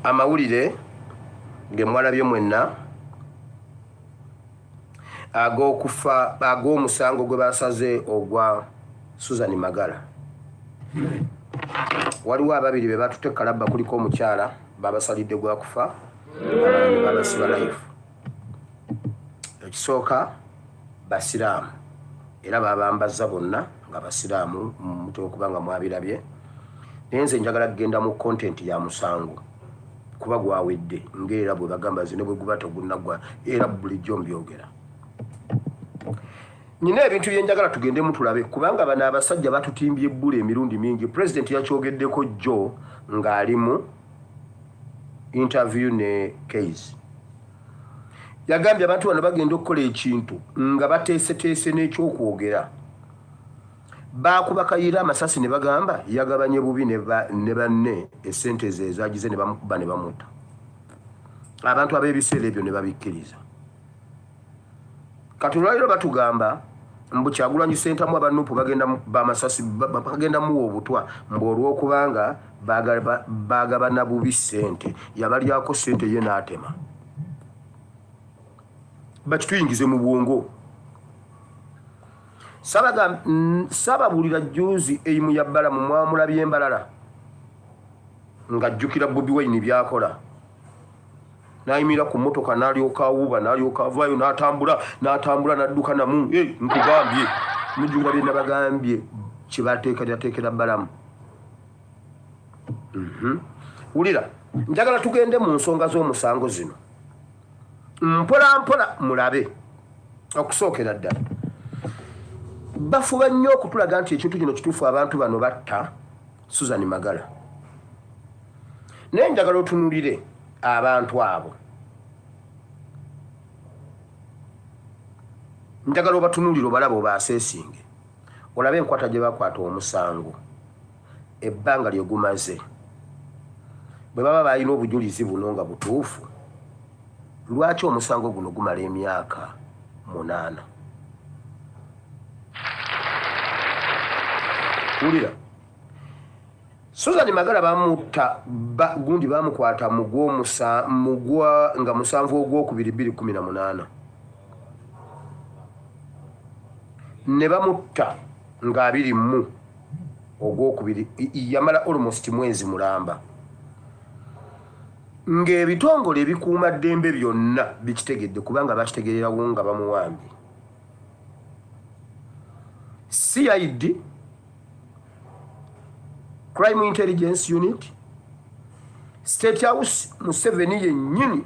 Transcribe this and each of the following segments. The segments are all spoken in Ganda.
Amawulire ge mwalabye mwenna ag'okufa ag'omusango gwe basaze ogwa Susan Magara. Waliwo ababiri be batutte kalabba, kuliko omukyala babasalidde gwa kufa, abalala ne babasiba life. Ekisooka basiraamu era babambazza bonna nga basiraamu, mutera okuba nga mwabirabye. Naye nze njagala kugenda mu content ya musango kuba gwawedde, ng'era bwe bagamba nze ne bwe guba tegunnagwa era bulijjo mbyogera. Nina ebintu bye njagala tugendemu tulabe, kubanga bano abasajja batutimbye ebbula emirundi mingi. Pulezidenti yakyogeddeko jjo ng'ali mu interview ne Case. Yagambye abantu bano bagenda okukola ekintu nga bateeseteese n'ekyokwogera. Baakuba Kayiira amasasi ne bagamba yagabanye bubi ne banne essente ze ezagize ne bamukuba ne bamutta. Abantu ab'ebiseera ebyo ne babikkiriza. Kati olwaliro batugamba mbu Kyagulanyi Ssentamu aba Nup bagenda bamasasi bagenda muwa obutwa mbu olw'okubanga bagabana bubi ssente, yabalyako ssente ye n'atema. Bakituyingize mu bwongo. Sababuulira jjuuzi eimu ya Balamu mwamulabye Mbalala ng'ajjukira Bobi Wine by'akola. N'ayimirira ku mmotoka n'alyoka awuuba n'alyoka avaayo n'atambula n'atambula n'adduka namu. Hey, nkugambye mujjukira bye nabagambye kye bateekerateekera Balamu. Wulira, njagala tugende mu nsonga z'omusango zino mpola mpola mulabe. Okusookera ddala bafuba nnyo okutulaga nti ekintu kino kituufu, abantu bano batta Susan Magala. Naye njagala otunulire abantu abo, njagala obatunulire obalaba obaaseesinge, olabe enkwata gye bakwata omusango, ebbanga lye gumaze. Bwe baba balina obujulizi buno nga butuufu, lwaki omusango guno gumala emyaka 8? Wulira, Susan Magara bamutta gundi bamukwata mugwa nga 7 ogwokubiri 2018, ne bamutta nga 20 ogwokubiri. Yamala almost mwezi mulamba ng'ebitongole ebikuuma ddembe byonna bikitegedde, kubanga bakitegererawo nga bamuwambye. CID, Crime Intelligence Unit, State House, Museveni yennyini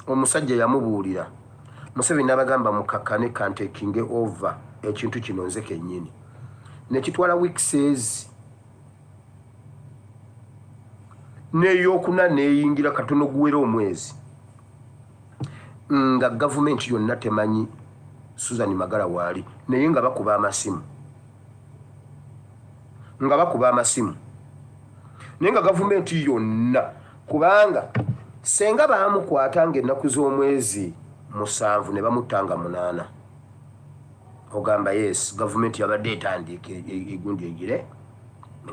omusajja yamubuulira. Museveni n'abagamba mukakkane kantekinge over ekintu kino nze kennyini. Nekitwala weeks n'eyokuna n'eyingira katono guwera omwezi nga gavumenti yonna temanyi Susan Magara waali, naye nga bakuba amasimu, nga bakuba amasimu, naye nga gavumenti yonna, kubanga senga baamukwata ng'ennaku z'omwezi 7 ne bamutta nga 8, ogamba yes, gavumenti yabadde etandiika egundi egire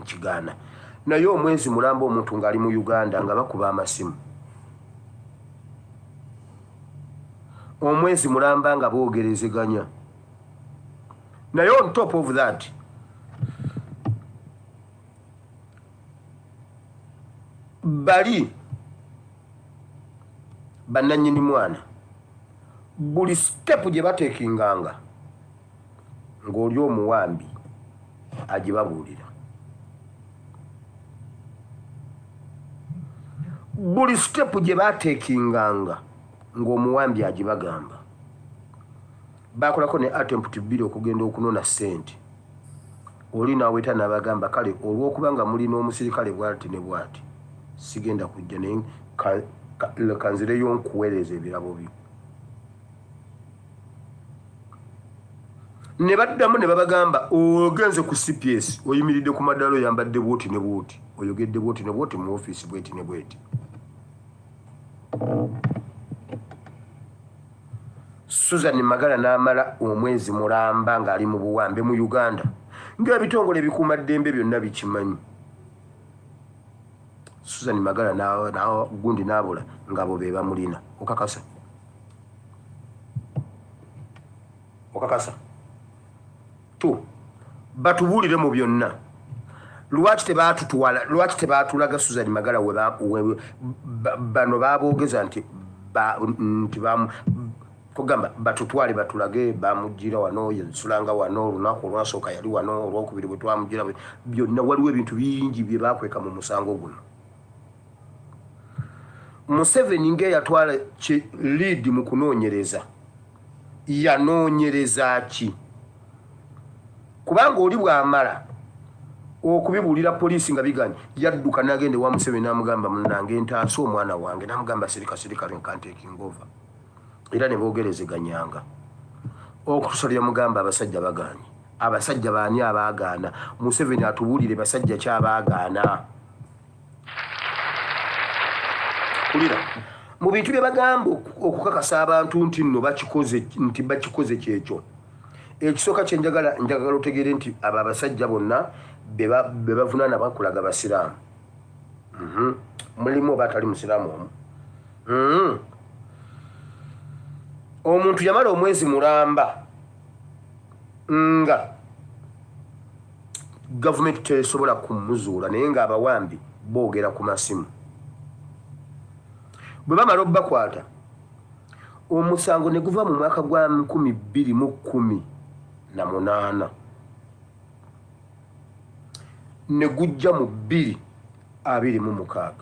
nkigaana, naye omwezi mulamba omuntu ng'ali mu Uganda nga bakuba amasimu, omwezi mulamba nga boogerezeganya. Naye on top of that, bali bannannyini mwana buli step gye bateekinganga ng'oli omuwambi agibabuulira, buli step gye bateekinganga ng'omuwambi agibagamba. Bakolako ne attempt bbiri okugenda okunona ssente, oli n'aweta n'abagamba kale olw'okuba nga mulina omusirikale bwati ne bwati sigenda kujja, naye kanzireyo nkuweereza ebirabo byo. Ne baddamu ne babagamba ogenze ku CPS, oyimiridde ku madaala, oyambadde bwoti ne bwoti, oyogedde bwoti ne bwoti mu ofiisi bweti ne bweti. Susan Magara n'amala omwezi mulamba ng'ali mu buwambe mu Uganda ng'ebitongole ebikuumaddembe byonna bikimanyi. Susan Magala na gundi n'abula ng'abo be bamulina. Okakasa? Okakasa? Tu batubuulire mu byonna, lwaki tebatutwala, lwaki tebatulaga Susan Magala? We bano baboogeza nti nti kugamba batutwale batulage bamugira wano, yasulanga wano, olunaku olwasooka yali wano, olwokubiri bwe twamugira, byonna. Waliwo ebintu bingi bye bakweka mu musango guno. Museveni ng'eyatwala lead mu kunoonyereza, yanoonyereza ki? Kubanga oli bw'amala okubibuulira poliisi nga biganye, yadduka n'agenda ewa Museveni n'amugamba, "Munange, ntaasa omwana wange." N'amugamba, "Sirika, sirika, nkantakinga over." Era ne boogerezeganyanga okutuusa lwe yamugamba, "Abasajja bagaanye." Abasajja baani abaagaana? Museveni atubuulire basajja ki abaagaana. Kulira mu bintu bye bagamba okukakasa abantu nti nno bakikoze, nti bakikoze kyekyo ekisooka kyenjagala. Njagala otegeere nti abo abasajja bonna be bavunaana bakulaga basiraamu. Mulimu oba atali musiraamu omu. Omuntu yamala omwezi mulamba nga gavumenti tesobola kumuzuula, naye ng'abawambi boogera ku masimu. Bwe bamala obbakwata, omusango ne guva mu mwaka gwa 2018 ne gujja mu 2026,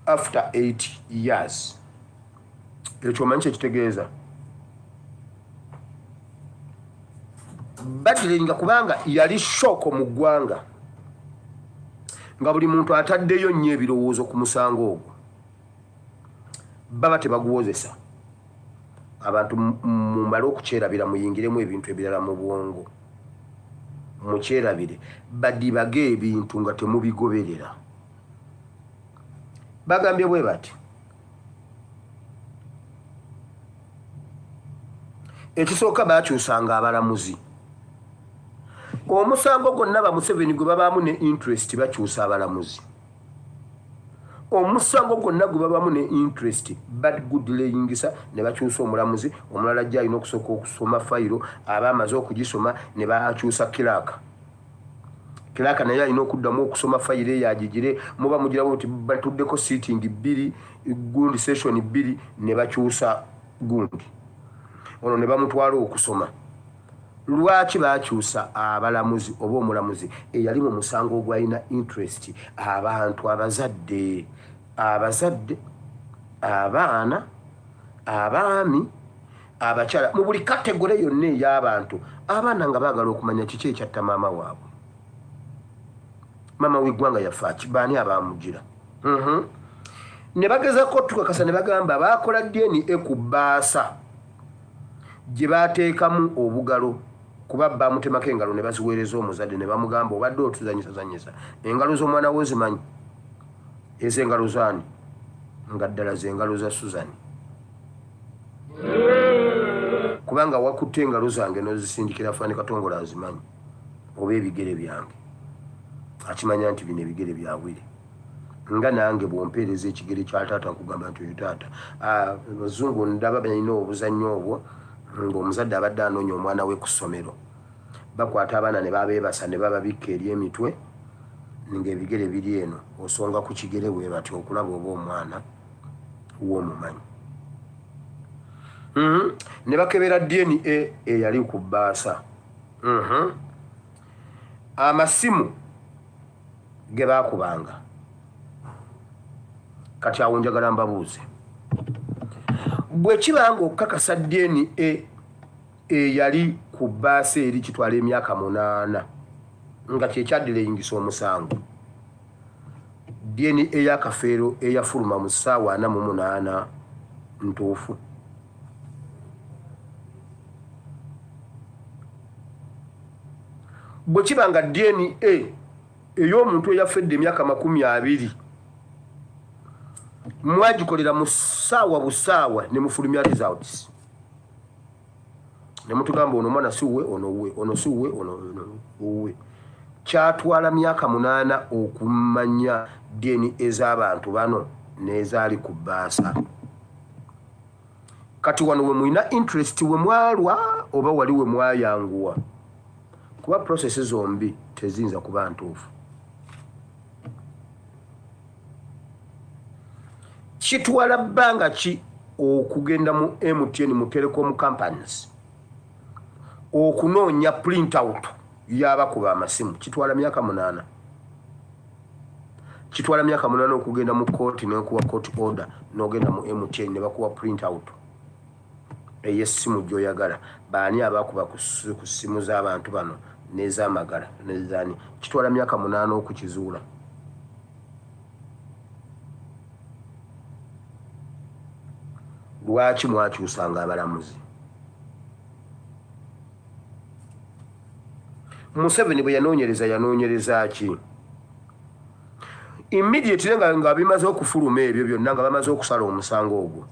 after 8 years. Ekyo omanyi kyekitegeeza? Batiringa kubanga yali shock mu ggwanga, nga buli muntu ataddeyo nnyo ebirowoozo ku musango ogwo. Baba tebaguwozesa. Abantu mumale okukyerabira, muyingiremu ebintu ebirala mu bwongo, mukyerabire, badibage ebintu nga temubigoberera. Bagambye bwe bati, ekisooka bakyusanga abalamuzi. Omusango gwonna ba Museveni gwe babaamu ne interest, bakyusa abalamuzi. Omusango gwonna gwe babamu ne interest, bagudileyingisa ne bakyusa omulamuzi omulala ajja alina okusooka okusoma fayiro. Aba amaze okugisoma, ne bakyusa clerk. Clerk naye alina okuddamu okusoma fayiro eyo agigire. Muba mugiramu nti batuddeko sitting bbiri, gundi session bbiri, ne bakyusa gundi ono ne bamutwala okusoma. Lwaki bakyusa abalamuzi oba omulamuzi eyali mu musango ogwalina interest? Abantu abazadde, abazadde, abaana, abaami, abakyala, mu buli category yonna ey'abantu, abaana nga baagala okumanya kiki ekyatta maama waabwe. Maama w'eggwanga yafaaki? Baani abamugira? Ne bagezako tukakasa ne bagamba baakola DNA ku bbaasa gye bateekamu obugalo, kuba bamutemako engalo ne baziweereza omuzadde ne bamugamba, "Obadde otuzanyisazanyisa, engalo z'omwana wo zimanyi ez'engalo zaani?" Nga ddala z'engalo za Suzani, kubanga wakutte engalo zange n'ozisindikira Fani Katongole azimanyi, oba ebigere byange akimanya nti bino ebigere byabwire. Nga nange bw'ompeereza ekigere kya taata, nkugamba nti oyo taata. Ah, abazungu ndaba balina obuzannyo obwo, ng'omuzadde abadde anoonya omwana we ku ssomero, bakwata abaana ne babeebasa ne bababikka eri emitwe, ng'ebigere biri eno, osonga ku kigere bwe batyo okulaba oba omwana w'omumanyi. Ne bakebera DNA eyali ku bbaasa. Amasimu ge baakubanga. Kati awo njagala mbabuuze, bwe kiba nga okukakasa DNA eyali ku bbaasa eri kitwala emyaka 8, nga kyekyaddireyingisa omusango, DNA ey'akafeero eyafuluma mu ssaawa 48 ntuufu? Bwe kiba nga DNA ey'omuntu eyafedde emyaka 20 mwagikolera mu ssaawa busaawa ne mufulumya results ne mutugamba ono omwana si wuwe, ono wuwe, ono si wuwe, ono wuwe. Kyatwala myaka 8 okumanya DNA z'abantu bano n'ezaali ku bbaasa. Kati wano we mulina interest, we mwalwa oba wali we mwayanguwa, kuba process zombi teziyinza kuba ntuufu. Kitwala bbanga ki okugenda mu MTN, mu telecom companies, okunoonya print out y'abakuba amasimu? Kitwala myaka 8. Kitwala myaka 8 okugenda mu kooti nekuwa court order, n'ogenda mu MTN ne bakuwa print out ey'essimu gy'oyagala, baani abakuba ku ssimu z'abantu bano n'ez'amagala nezaani. Kitwala myaka 8 okukizuula. Lwaki mwakyusanga abalamuzi? Museveni bwe yanoonyereza, yanoonyereza ki immediately nga bimaze okufuluma ebyo byonna, nga bamaze okusala omusango ogwo?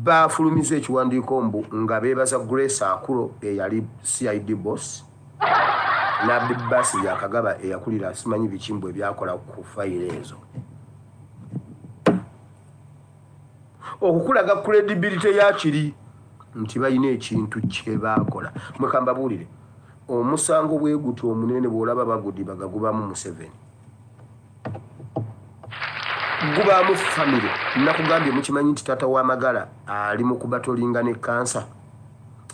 Bafulumiza ekiwandiiko mbu nga beebaza Grace Akulo eyali CID boss, nabibasi Byakagaba eyakulira simanyi bikimbu ebyakola ku fayiro ezo, okukulaga credibility yakiri nti balina ekintu kyebakola. Mwekambabuulire, omusango bwe guti omunene bw'olaba bagudibaga, gubamu Museveni, gubaamu famire. Nakugambye, mukimanyi nti taata w'Amagala ali mu kubatolinga ne kansa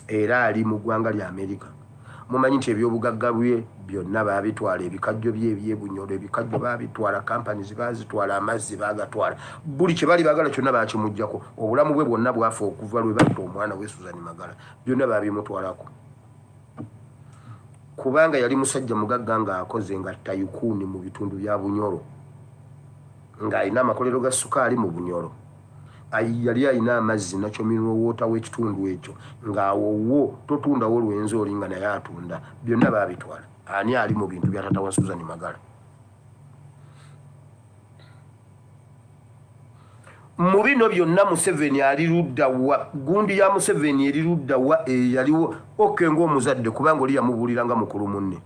era ali mu ggwanga lya Amerika? Mumanyi nti ebyobugagga bye byonna baabitwala? Ebikajjo bye ebyebunyolo, ebikajjo baabitwala, companies baazitwala, amazzi baagatwala, buli kye bali baagala kyonna baakimugjako. Obulamu bwe bwonna bwafa okuva lwe batta omwana we Suzani Magala. Byonna baabimutwalako, kubanga yali musajja mugagga ng'akoze nga tycoon mu bitundu bya Bunyoro, ng'alina amakolero ga sukaali mu Bunyoro, yali alina amazzi nakyo mineral water w'ekitundu ekyo, ng'awowo totundawo Lwenzori nga naye atunda. Byonna baabitwala. Ani ali mu bintu bya tata wa Susan Magala? Mu bino byonna Museveni ali ludda wa? Gundi ya Museveni eri ludda wa eyaliwo oke ng'omuzadde? Kubanga oli yamubuulira nga mukulu munne,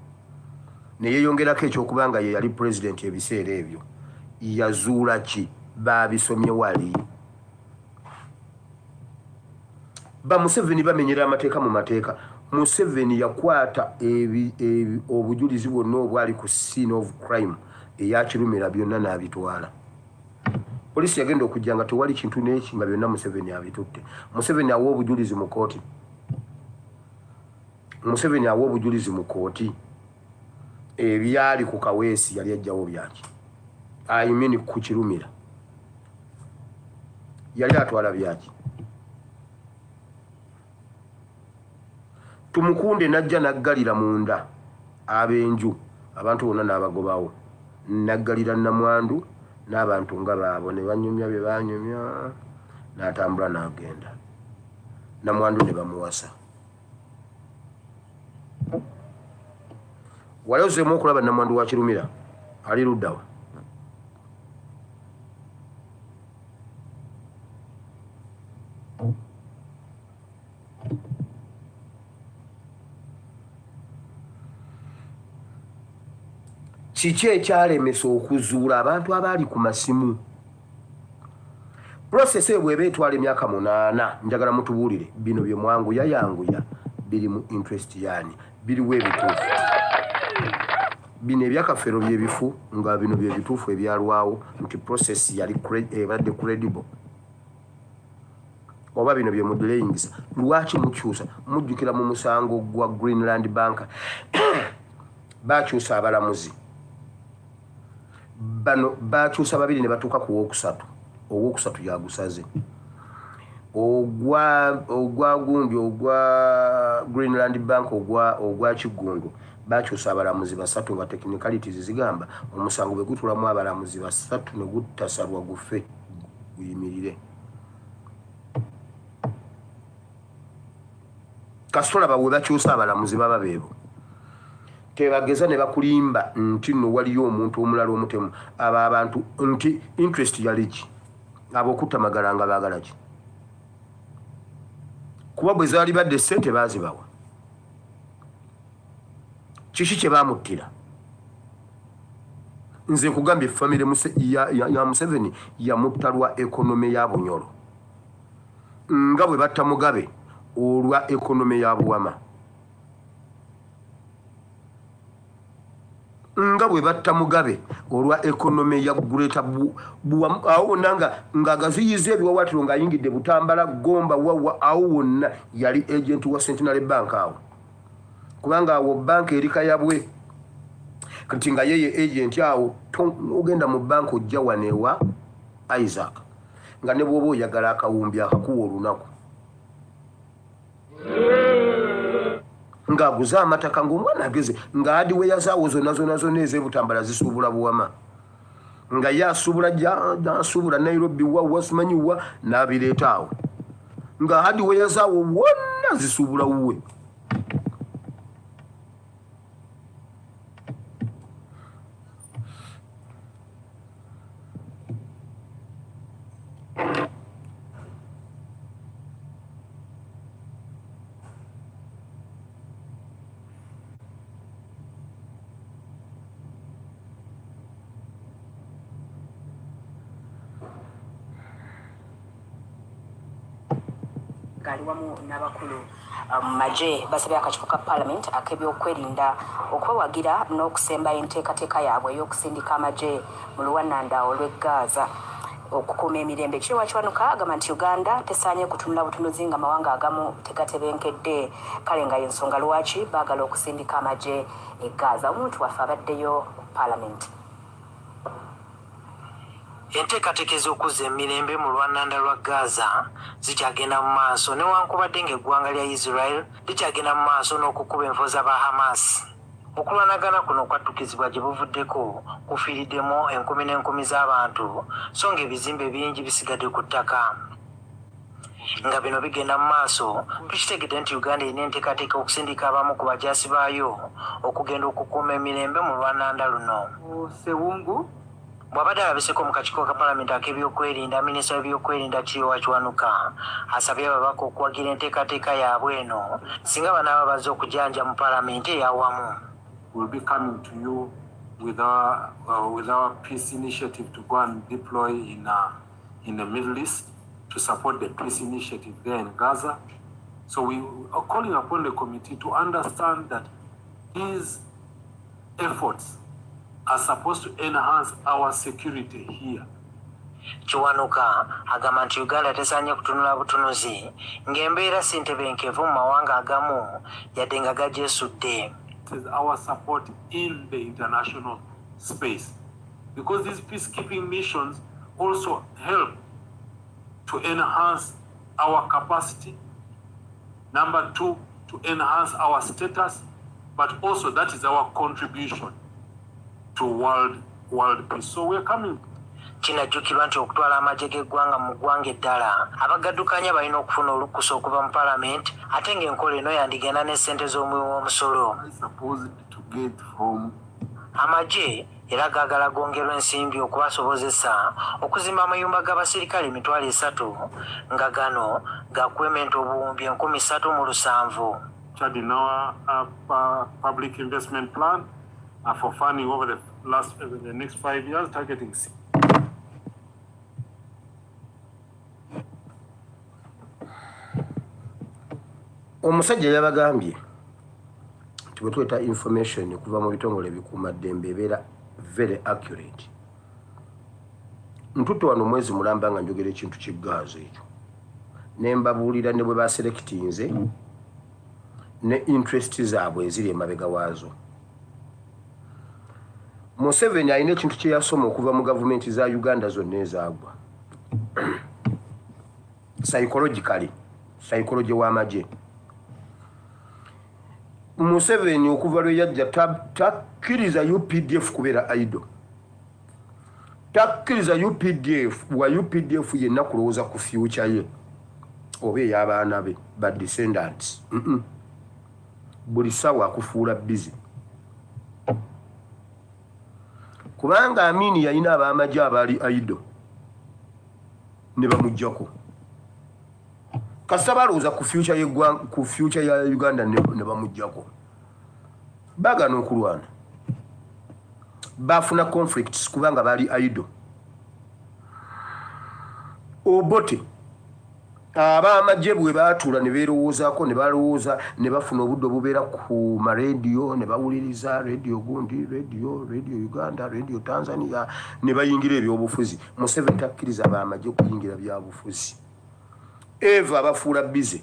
neyeyongerako ekyokubanga ye yali pulezidenti ebiseera ebyo. Yazuula ki? Baabisomye wali. Bamuseveni bamenyera amateeka mu mateeka. Museveni yakwata obujulizi bwonna obwali ku scene of crime eyakirumira, byonna n'abitwala. Poliisi yagenda okujja nga tewali kintu neki, nga byonna Museveni abitutte. Museveni awa obujulizi mu kooti. Museveni awa obujulizi mu kooti, ebyali ku Kaweesi yali ajjawo byaki? I mean, ku Kirumira yali atwala byaki? Tumukunde najja naggalira munda ab'enju, abantu bonna n'abagobawo, naggalira namwandu n'abantu nga baabo ne banyumya bye banyumya, n'atambula n'agenda. Namwandu ne bamuwasa. Wali ozeemu okulaba namwandu wa Kirumira? Ali luddawa? Kiki ekyalemesa okuzuula abantu abaali ku masimu? Process eyo bweba etwala emyaka 8, njagala mutubuulire, bino bye mwanguya yanguya biri mu interest yaani? Biriwo ebituufu? Bino ebyakafeero byebifu, nga bino byebituufu ebyalwawo nti process yali ebadde credible, oba bino byemudelayingisa? Lwaki mukyusa? Mujjukira mu musango gwa Greenland Bank bakyusa abalamuzi bano, bakyusa babiri ne batuuka ku wokusatu, owokusatu yagusaze. Ogwa gundi, ogwa Greenland Bank, ogwa Kiggundu, bakyusa abalamuzi basatu, nga technicalities zigamba omusango bwe gutulamu abalamuzi basatu ne gutasalwa gufe, guyimirire. Kasitolaba we bakyusa abalamuzi, baba beebo tebageza ne bakulimba nti nno waliyo omuntu omulala omutemu. Abo abantu nti interest yali ki? Abo okutta Magala nga baagala ki? Kuba bwe zaali badde sente baazibawa. Kiki kye bamuttira? Nze nkugambye famire ya Museveni yamutta lwa economy ya Bunyoro, nga bwe batta Mugabe olwa economy ya Buwama, nga bwe batta Mugabe olwa economy ya Greater Buwama. Awo wonna nga ng'agaziyiza ebiwawatiro ng'ayingidde Butambala, Gomba, wawa, awo wonna yali agent wa Centenary Bank awo, kubanga awo banka eri Kayabwe. Kati nga yeye agent awo, ogenda mu banka ojja wano ewa Isaac, nga ne bw'oba oyagala akawumbi akakuwa olunaku, ng'aguze amataka, ng'omwana ageze, nga hardware zaawo zonna zonna zonna ez'ebutambala zisuubula Buwama, nga ye asuubula asuubula Nairobi, wawa simanyi wa, n'abireeta awo, nga hardware zaawo wonna zisuubula wuwe. Ng'ali wamu n'abakulu mu magye basabye akakiiko ka Palamenti ak'ebyokwerinda okubawagira n'okusemba enteekateeka yaabwe ey'okusindika amagye mu luwananda olw'e Gaza okukuuma emirembe. Kiryowa Kiwanuka agamba nti Uganda tesaanye kutunula butunuzi nga mawanga agamu tegatebenkedde, kale nga y'ensonga lwaki baagala okusindika amagye e Gaza. Omuntu waffe abaddeyo ku Palamenti. Enteekateeka ez'okuzza emirembe mu lwananda lwa Gaza zikyagenda mu maaso newankubadde ng'eggwanga lya Israel likyagenda mu maaso n'okukuba enfo z'aba Hamas. Okulwanagana kuno kwattukizibwa gye buvuddeko kufiiriddemu enkumi n'enkumi z'abantu so ng'ebizimbe bingi bisigadde ku ttaka. Nga bino bigenda mu maaso, tukitegedde nti Uganda erina enteekateeka okusindika abamu ku bajaasi baayo okugenda okukuuma emirembe mu lwananda luno. Ssewungu. Bw'abadde alabiseko mu kakiiko ka Palamenti ak'ebyokwerinda, minisita w'ebyokwerinda Kiryowa Kiwanuka asabye ababaka okuwagira enteekateeka yaabwe eno singa banaaba bazze okujanja mu Palamenti eyawamu. We'll be coming to you with our peace initiative to go and deploy in the Middle East to support the peace initiative there in Gaza. So we are calling upon the committee to understand that these efforts are supposed to enhance our security here. Kiwanuka agamba nti Uganda tesaanye kutunula butunuzi ng'embeera si ntebenkevu mu mawanga agamu yadde nga gagyesudde. It is our support in the international space because these peacekeeping missions also help to enhance our capacity. Number two, to enhance our status, but also that is our contribution to world peace. So we're coming Kinajjukirwa nti okutwala amagye g'eggwanga mu ggwanga eddala, abagaddukanya balina okufuna olukusa okuva mu Palamenti, ate ng'enkola eno yandigenda n'essente z'omuwi w'omusolo. Supposed to get from Amagye era gaagala gongerwa ensimbi okubasobozesa okuzimba amayumba g'abasirikale 30,000, nga gano gakwementa obuwumbi 3,007. In our public investment plan for funding over the next 5 years, targeting Omusajja yabagambye nti bwe tuleeta information okuva mu bitongole ebikuumaddembe ebeera very accurate. Ntutte wano omwezi mulamba nga njogera ekintu kiggaazo ekyo, ne mbabuulira ne bwe baselectinze ne interest zaabwe eziri emabega waazo. Museveni alina ekintu kye yasoma okuva mu gavumenti za Uganda zonna ezaagwa, psychologically, psychology w'amagye. Museveni okuva lwe yajja takkiriza UPDF kubeera idle, takkiriza UPDF wa UPDF yenna kulowooza ku future ye oba ey'abaana be ba descendants. Buli ssaawa akufuula busy, kubanga Amini yalina ab'amagye abaali idle ne bamugjako. Kasita balowooza ku future y'eggwanga, ku future ya Uganda, ne bamugjako, baagaana okulwana. Bafuna conflicts kubanga bali idle. Obote ab'amagye bwe baatuula ne beerowoozaako ne balowooza ne bafuna obudde obubeera ku marediyo ne bawuliriza rediyo gundi, rediyo, rediyo Uganda, rediyo Tanzania, ne bayingira ebyobufuzi. Museveni takkiriza b'amagye kuyingira byabufuzi. Eva abafuula bize.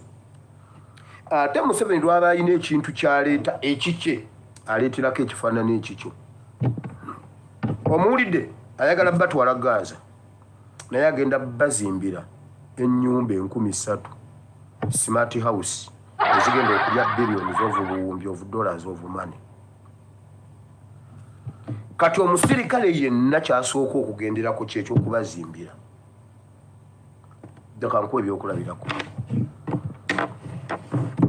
Ate Museveni lwaba alina ekintu kyaleeta ekikye, aleeterako ekifaanana ekikyo. Omuwulidde ayagala batwala Gaza, naye agenda bazimbira ennyumba 3000, smart house, ezigenda okulya billions of buwumbi of dollars of money. Kati omusirikale yenna kyasooka okugenderako kyekyokubazimbira. Kankuwa ebyokulabirako.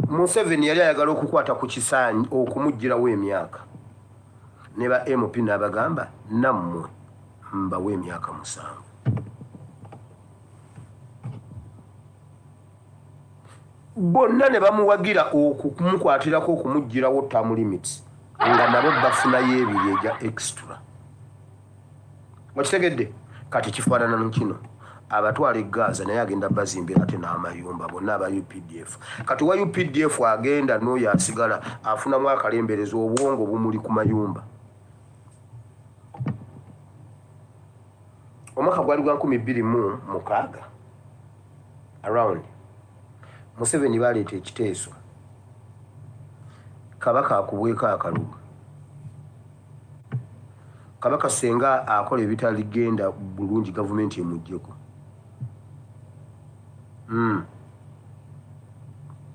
Museveni yali ayagala okukwata ku kisaanyi okumuggyirawo emyaka ne ba MP n'abagamba, nammwe mbawe emyaka 7. Bonna ne bamuwagira okumukwatirako okumuggyirawo term limits, nga nabo bafunayo ebiri egya extra. Okitegedde? Kati kifaanana nkino, abatwala e Gaza, naye agenda bazimbira ate n'amayumba bonna aba UPDF. Kati wa UPDF agenda n'oyo asigala afunamu akalembereza, obwongo bumuli ku mayumba. Omwaka gwali gwa 2006 around. Museveni baleeta ekiteeso, Kabaka akubweko akalulu. Kabaka senga akola ebitaligenda bulungi, gavumenti emuggyeko.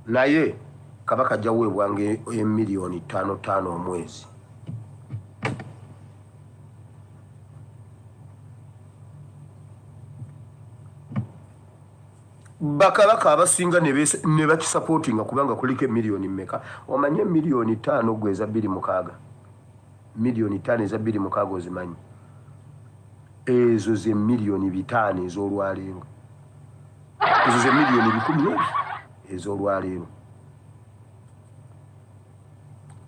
Naye Kabaka ajja weebwanga emiliyoni ttaano ttaano omwezi. Bakabaka abasinga ne bakisapootinga kubanga kuliko emiliyoni mmeka? Omanye emiliyoni 5 gwe eza 26, miliyoni 5 eza 26 ozimanyi? Ezo ze miliyoni 500 ez'olwaleero. Ezo ze miliyoni 200 ez'olwaleero,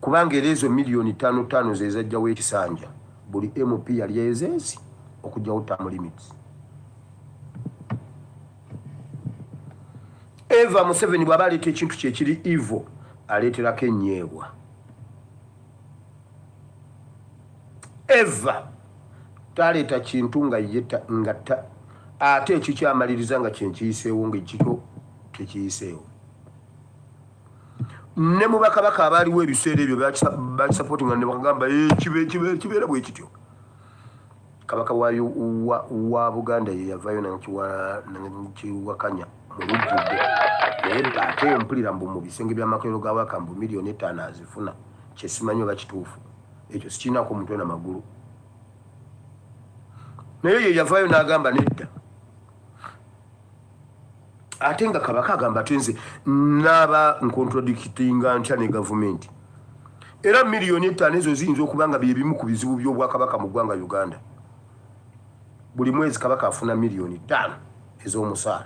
kubanga era ezo miliyoni ttaano ttaano zezajjawo ekisanja buli MP yali ezeezi okugjawo term limits. Eva Museveni bw'aba aleeta ekintu kyekiri evo, aleeterako ennyeebwa. Eva taleeta kintu nga ye nga ta ate ekikyamaliriza nga kyenkiyiseewo, nga ekikyo tekiyiseewo. Ne mu bakabaka abaaliwo ebiseera ebyo bakisapootinga ne bakagamba kibeera bwe kityo. Kabaka wa Buganda ye yavaayo nakiwakanya mu lujjudde, naye ate mpulira mbu mu bisenge by'amakolero ga waka mbu miliyoni 5 azifuna, kyesimanyi oba kituufu. Ekyo sikirinako mutwe na magulu, naye ye yavaayo n'agamba nedda. Ate nga kabaka agamba ate nze naaba nkontradictinga ntya ne gavumenti? Era miliyoni 5 ezo ziyinza okuba nga byebimu ku bizibu by'obwakabaka mu ggwanga Uganda. Buli mwezi kabaka afuna miliyoni 5 ez'omusaala.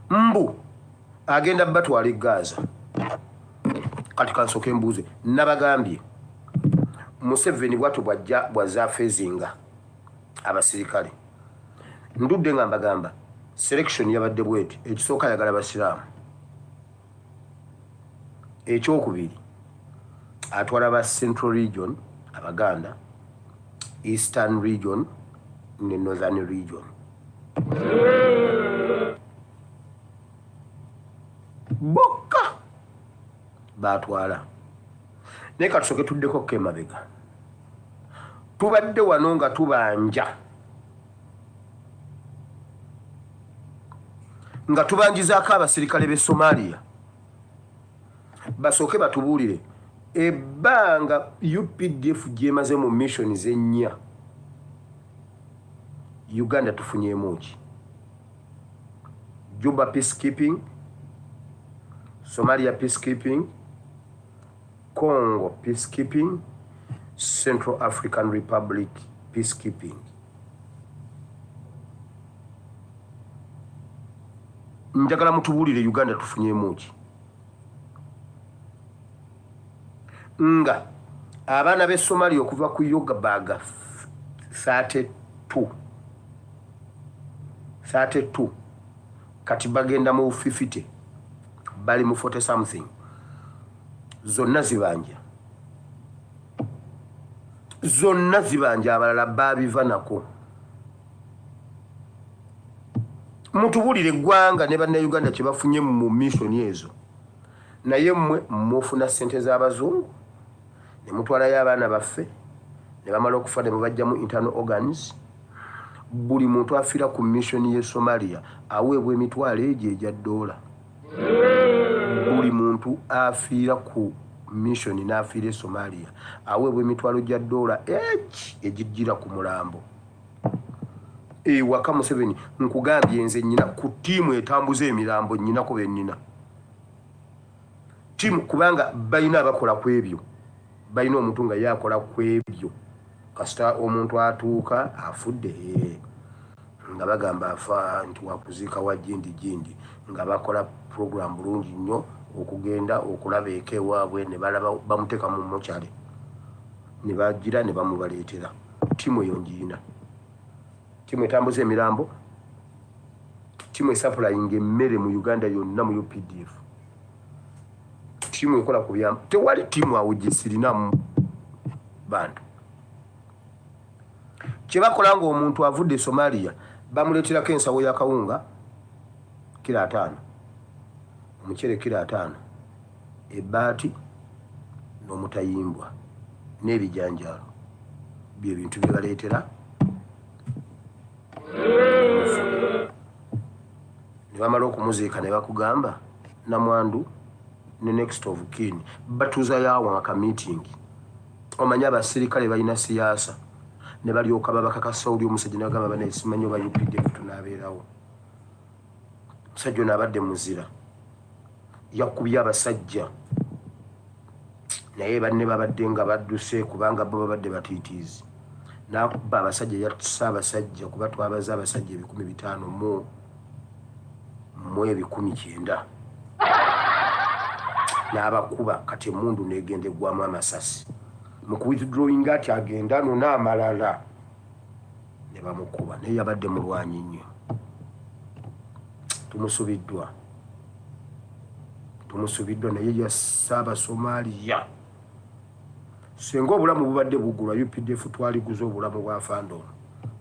Mbu agenda batwala e Gaza. Kati kansooke mbuuze. Nabagambye Museveni bwatyo bwajja bwazafezinga abasirikale. Ndudde nga mbagamba selection yabadde bweti: ekisooka ayagala basiraamu, ekyokubiri atwala ba Central Region, Abaganda, Eastern Region ne Northern Region bokka batwala. Naye katusooke tuddeko ko emabega. Tubadde wano nga tubanja, nga tubanjizaako abasirikale b'e Somalia basooke batubuulire ebbanga UPDF gyemaze mu missions ennya. Uganda tufunyeemu ki? Juba peacekeeping, Somalia peacekeeping, Congo peacekeeping, Central African Republic peacekeeping. Njagala mutubuulire Uganda tufunyemu ki nga abaana b'e Somalia okuva ku Yogabaga 32 32 kati bagenda mu 50, bali mu 40 something, zonna zibanja, zonna zibanja, abalala babiva nako. Mutubulire eggwanga ne bannayuganda kye bafunye mu missioni ezo. Naye mmwe mufuna ssente z'abazungu ne mutwalayo abaana baffe, ne bamala okufa ne mubajjamu internal organs. Buli muntu afiira ku missioni y'e Somalia aweebwa emitwalo egyo egya ddoola. Buli muntu afiira ku missioni n'afiira e Somalia aweebwa emitwalo gya ddoola egi egijjira ku mulambo ewaka. Museveni, nkugambye, nze nyina ku ttiimu etambuza emirambo, nyinako bennina ttiimu, kubanga balina abakola ku ebyo, balina omuntu nga ye akola ku ebyo. Kasita omuntu atuuka afudde, nga bagamba afa nti wakuziika wa gindi gindi, nga bakola program bulungi nnyo okugenda okulaba eka ewaabwe, ne balaba bamuteeka mu mortuary, ne bagira ne bamubaleetera. Ttiimu eyo ngiina, ttiimu etambuza emirambo, ttiimu esupplyinga emmere mu Uganda yonna mu UPDF, ttiimu ekola ku byamba. Tewali ttiimu awo gye sirinamu bantu. Kyebakola ng'omuntu avudde e Somalia, bamuleeterako ensawo y'akawunga kiro 50, omuceere kiro 50, ebbaati n'omutayimbwa n'ebijanjaalo. Byebintu bye baleetera ne bamala okumuziika, ne bakugamba namwandu ne next of kin batuuzayo awo aka meeting. Omanyi abasirikale balina siyaasa, ne balyoka babakakasa oli omusajja, ne bagamba, "Banaye, simanyi oba UPDF tunaabeerawo. Omusajja ono abadde muzira, yakubye abasajja, naye banne babadde nga badduse kubanga bo babadde batiitiizi. N'akuba abasajja, yatuse abasajja, kuba twabaze abasajja 500 mu 900, n'abakuba. Kati emundu negenda eggwamu amasasi mu kuwithdrawinga, ati agenda nona amalala, ne bamukuba. Naye yabadde mulwanyi nnyo. Tumusubiddwa, tumusubiddwa, naye yasse Abasomaliya. Singa obulamu bubadde bugulwa, UPDF twaliguza obulamu bwa fande ono.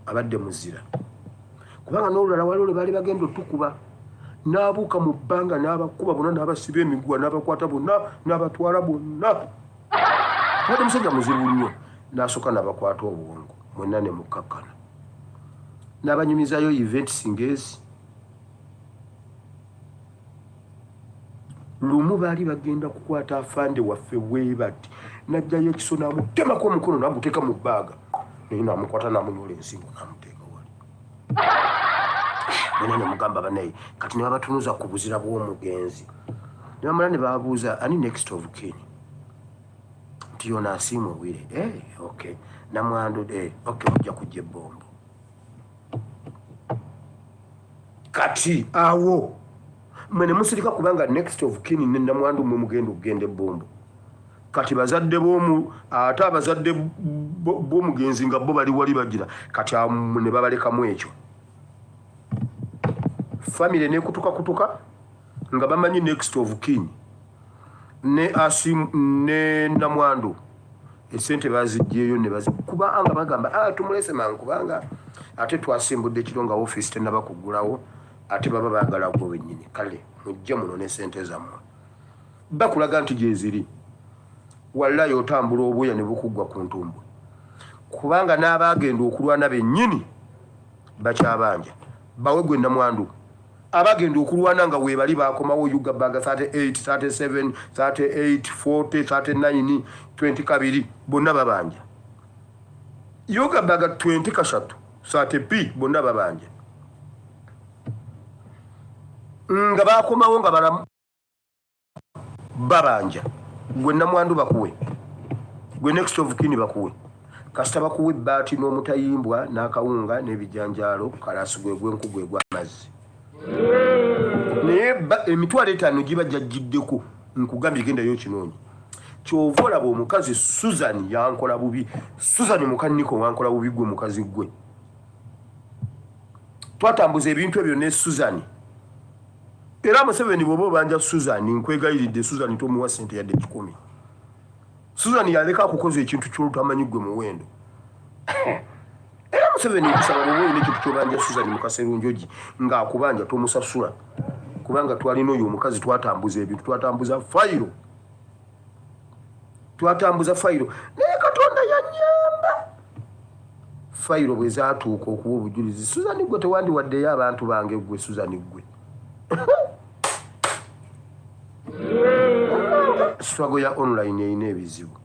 Abadde muzira, kubanga n'olulala waliwo lwe baali bagenda otukuba, n'abuuka mu bbanga n'abakuba bonna, n'abasiba emiguwa, n'abakwata bonna, n'abatwala bonna. Abadde musajja muzibu nnyo. N'asooka n'abakwata obwongo mwenna ne mukkakkana, n'abanyumizayo events ngezi. Lumu baali bagenda kukwata afande waffe bwe bati, najjayo ekiso n'amutemako omukono, n'aguteeka mu bbaaga, naye n'amukwata, n'amunyola ensingo, n'amuteeka wali mwena. Ne mugamba banaye, kati ne babatunuza ku buzira bw'omugenzi, ne bamala ne babuuza, "Ani next of kin?" Nti yono Asiimwe Owire. Eh, okay, namwandu. Eh, okay, ojja kujja ebbombo. Kati awo mwe ne musirika, kubanga next of kin ne namwandu mwe mugenda okugenda ebbombo. Kati bazadde b'omu, ate abazadde b'omugenzi nga bo bali wali bagira. Kati awo ne babalekamu ekyo, famire nekutukakutuka nga bamanyi next of kin ne asim ne namwandu esente bazigyeyo ne bazi, kubanga bagamba, "Ah, tumulese mangu, kubanga ate twasimbudde ekiro nga ofiisi tenaba kuggulawo, ate baba baagala gwe wennyini. Kale mujje muno ne sente zammwe." Bakulaga nti gyeziri. Wallayi, otambula obwoya ne bukuggwa ku ntumbwe, kubanga n'abaagenda okulwana bennyini bakyabanja. Bawe gwe namwandu, abagenda okulwana nga webali bakomawo Ugabaga 38, 37, 38, 40, 39, 22, bonna babanja. Ugabaga 23, 30 p, bonna babanja nga bakomawo nga balamu, babanja. Gwe namwandu bakuwe, gwe next of kin bakuwe. Kasita bakuwa ebbaati n'omutayimbwa n'akawunga n'ebijanjaalo, kalasi, gwe gwenku gwe gw'amazzi. Naye 50,000 giba gyajjiddeko, nkugambye gendayo okinoonye. Kyova olaba omukazi Susan yankola bubi. Susan mukaniko wankola bubi gwe mukazi gwe. Twatambuza ebintu ebyo ne Susan. Era Museveni bw'oba obanja Susan, nkwegayiridde Susan tomuwa ssente yadde 100. Susan yaleka akukoza ekintu ky'olutamanyi gwe muwendo. Era Museveni nkusaba bw'oba olina ekintu ky'obanja Susan Mukaserunjogi ng'akubanja tomusasula, kubanga twalina oyo omukazi twatambuza ebintu, twatambuza fayiro, twatambuza fayiro, naye Katonda yanyamba fayiro bwe zaatuuka okuwa obujulizi. Susan gwe tewandiwaddeyo abantu bange gwe Susan gwe. Struggle ya online erina ebizibu.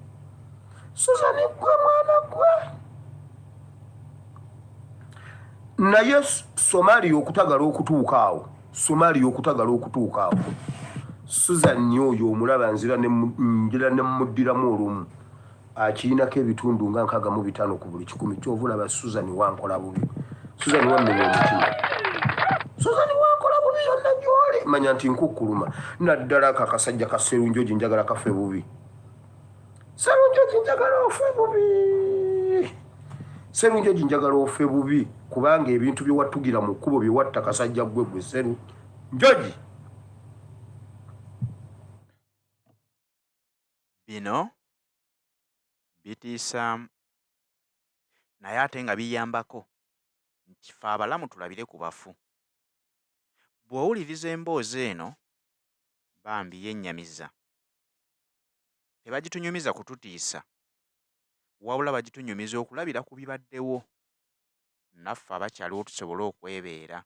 Susan gwe mwana gwe. Naye Somalia okutagala okutuuka awo, Somalia okutagala okutuuka awo, Susan oyo omulaba nzira ngira ne muddiramu olumu akirinako ebitundu nga 65 ku buli 100. Kyova olaba Susan wankola bubi, Susan wammenya omutima, Susan wankola bubi yonna gy'oli manya nti nkukkuluma, naddala ako akasajja ka Serunjogi njagala kafe bubi. Serunjogi njagala ofe bubi, Serunjogi njagala ofe bubi, kubanga ebintu bye watugira mu kkubo bye watta kasajja gwe gwe Serunjogi. Bino bitiisaamu naye ate nga biyambako nti ffe abalamu tulabire ku bafu. Bw'owuliriza emboozi eno bambi yennyamiza. Tebagitunyumiza kututiisa wabula bagitunyumiza okulabira ku bibaddewo naffe abakyaliwo tusobole okwebeera.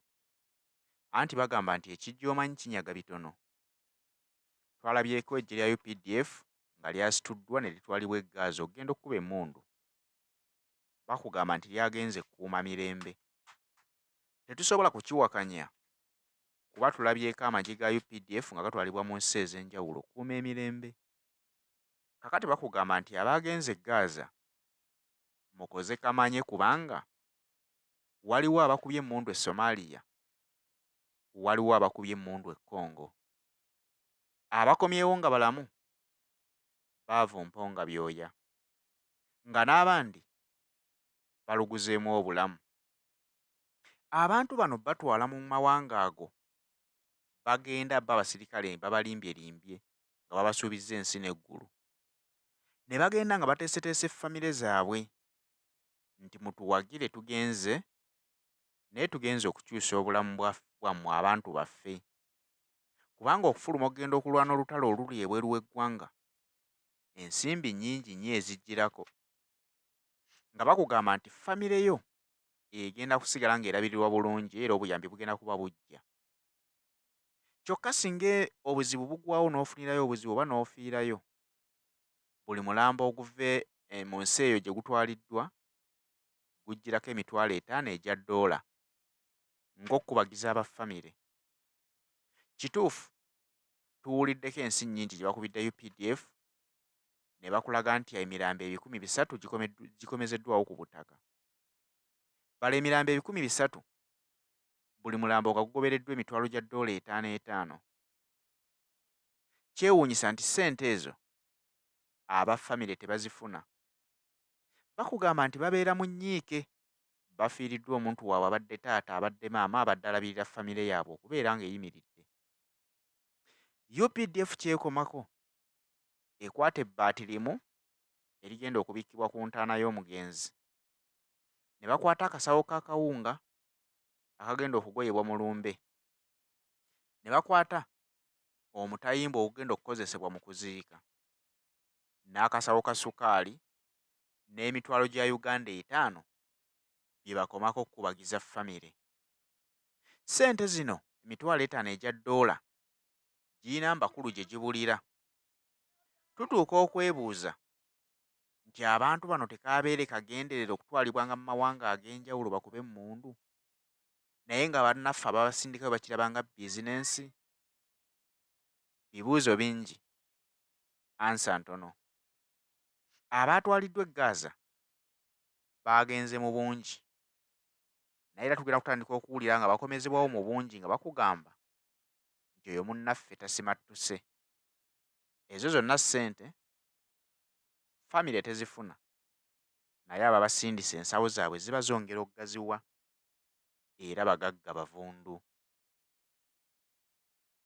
Anti bagamba nti ekijja omanyi kinyaga bitono. Twalabyeko eggye lya UPDF nga lyasituddwa ne litwalibwa e Gaza okugenda okukuba emmundu. Bakugamba nti lyagenze kukuuma mirembe. Tetusobola kukiwakanya kuba tulabyeko amagye ga UPDF nga gatwalibwa mu nsi ez'enjawulo okukuuma emirembe. Kaakati bakugamba nti abaagenze e Gaza mukoze kamanye kubanga waliwo abakubye emmundu e Somalia, waliwo abakubye emmundu e Congo. Abakomyewo nga balamu baavu mponga byoya, nga n'abandi baluguzeemu obulamu. Abantu bano batwala mu mawanga ago bagenda bo abasirikale babalimbye-limbye nga babasuubizza ensi n'eggulu. Ne bagenda nga bateeseteese famire zaabwe nti mutuwagire tugenze naye tugenze okukyusa obulamu bwammwe abantu baffe. Kubanga okufuluma okugenda okulwana olutalo oluli ebweru w'eggwanga ensimbi nnyingi nnyo ezijjirako. Nga bakugamba nti famire yo egenda kusigala ng'erabirirwa bulungi era obuyambi bugenda kuba bujja. Kyokka singa obuzibu bugwawo n'ofunirayo obuzibu oba n'ofiirayo, buli mulambo oguva mu nsi eyo gye gutwaliddwa gujjirako 50,000 egya ddoola ng'okukubagiza aba famire. Kituufu tuwuliddeko ensi nnyingi gye bakubidde UPDF ne bakulaga nti emirambo 300 gikomezeddwawo ku butaka. Bala emirambo 300 buli mulambo nga gugobereddwa emitwalo gya ddoola 5 5. Kyewuunyisa nti ssente ezo aba famire tebazifuna. Bakugamba nti babeera mu nnyiike bafiiriddwa omuntu waabwe abadde taata, abadde maama, abadde alabirira famire yaabwe okubeera ng'eyimiridde. UPDF kyekomako ekwata ebbaati limu erigenda okubikkibwa ku ntaana y'omugenzi ne bakwata akasawo k'akawunga akagenda okugoyebwa mu lumbe ne bakwata omutayimbwa ogugenda okukozesebwa mu kuziika n'akasawo ka sukaali n'emitwalo gya Uganda 5 bye bakomako okukubagiza famire. Ssente zino 50,000 egya ddoola girina amakulu gye gibulira. Tutuuka okwebuuza nti abantu bano tekaabeere kagenderere okutwalibwanga mu mawanga ag'enjawulo bakube emmundu naye nga bannaffe ababasindikayo bakiraba nga bizinensi? Bibuuzo bingi, ansa ntono. Abaatwaliddwa e Gaza baagenze mu bungi. Naye era tugenda kutandika okuwulira nga bakomezebwawo mu bungi nga bakugamba nti oyo munnaffe tasimattuse. Ezo zonna ssente famire tezifuna naye ababasindise ensawo zaabwe ziba zongera okugaziwa era bagagga bavundu.